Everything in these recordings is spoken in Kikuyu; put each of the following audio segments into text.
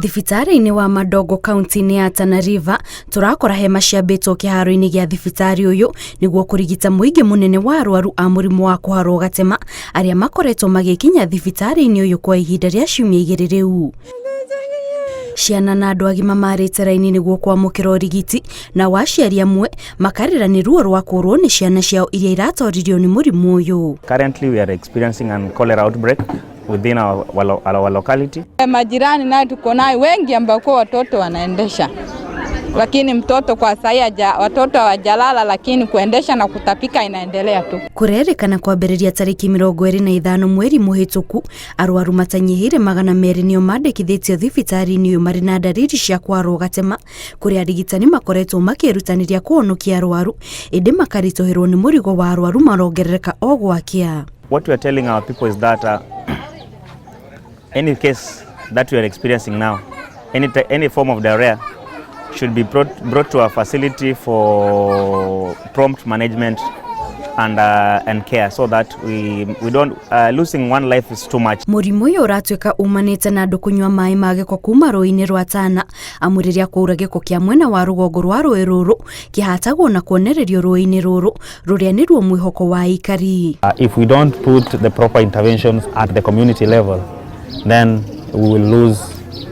Thibitarĩ-inĩ wa Madongo kaunti-inĩ ya Tana River tũrakora hema ciambĩtwo kĩharo-inĩ gĩa thibitarĩ ũyũ nĩguo kũrigita mũingĩ mũnene wa arwaru a mũrimũ wa kũharwo gatema arĩa makoretwo magĩkinya thibitarĩ-inĩ ũyũ kwa ihinda rĩa ciumia 2 rĩu. Ciana na andũ agima marĩte raini nĩguo kwamũkĩra ũrigiti, nao aciari amwe makarĩra nĩ ruo rwa kũrwo nĩ ciana ciao iria iratoririo nĩ mũrimũ ũyũ. Currently we are experiencing an cholera outbreak within our locality. Majirani nayo tuko nayo wengi ambao kwa watoto wanaendesha, lakini mtoto kwa sahi watoto hawajalala, lakini kuendesha na kutapika inaendelea tu. Kurerĩkana kwambĩrĩria tarĩki 25 mweri mũhĩtũku, arwaru matanyihĩire 200 nĩo mandĩkithĩtio thibitarĩ-inĩ ũyũ marĩ na ndariri cia kwarwo gatema, kũrĩa arigitani makoretwo makĩĩrutanĩria kũhonokia arwaru, ĩndĩ makaritũhĩrwo nĩ mũrigo wa arwaru marongerereka o gwakĩa. What we are telling our people is that any case that we are experiencing now, any form of diarrhea should be brought to our facility for prompt management and care, so that we don't losing one life is too much. Mũrimũ ũyũ ũratuĩka umanĩte na andũ kũnyua maĩ ma gĩko kuma rũĩ-inĩ rwa Tana, amu rĩrĩa kwaura gĩko kĩa mwena wa rũgongo rwa rũĩ rũrũ kĩhatagwo na kuonererio rũĩ-inĩ rũrũ rũrĩa nĩruo mwĩhoko wa aikari. If we don't put the proper interventions at the community level, then we will lose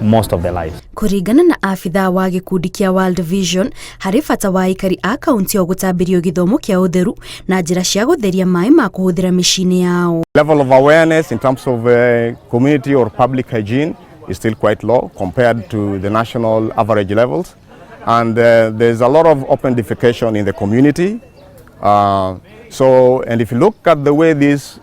most of the lives. Kũringana na abithaa wa gĩkundi kĩa World Vision, harĩ bata wa aikari a kaunti ĩyo gũtambĩrio gĩthomo kĩa ũtheru na njĩra cia gũtheria maĩ ma kũhũthĩra mĩciĩ-inĩ yao. Level of awareness in terms of community or public hygiene is still quite low compared to the national average levels. And there's a lot of open defecation in the community. And if you look at the way this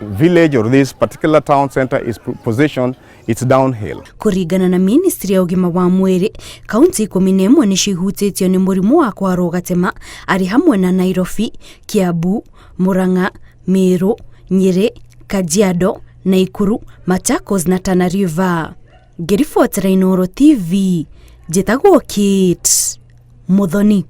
village or this particular town center is positioned, it's downhill. Kũringana na ministry ya ũgima wa mwĩrĩ, kaunti 11 nĩcio ihutĩtio nĩ mũrimũ wa kwarwo gatema, arĩ hamwe na Nairobi, Kiambu, Murang'a, Meru, Nyĩrĩ, Kajiado, Naikuru, Machakos na Tana River. Ngĩribotera Inooro TV, njĩtagwo Kate Muthoni.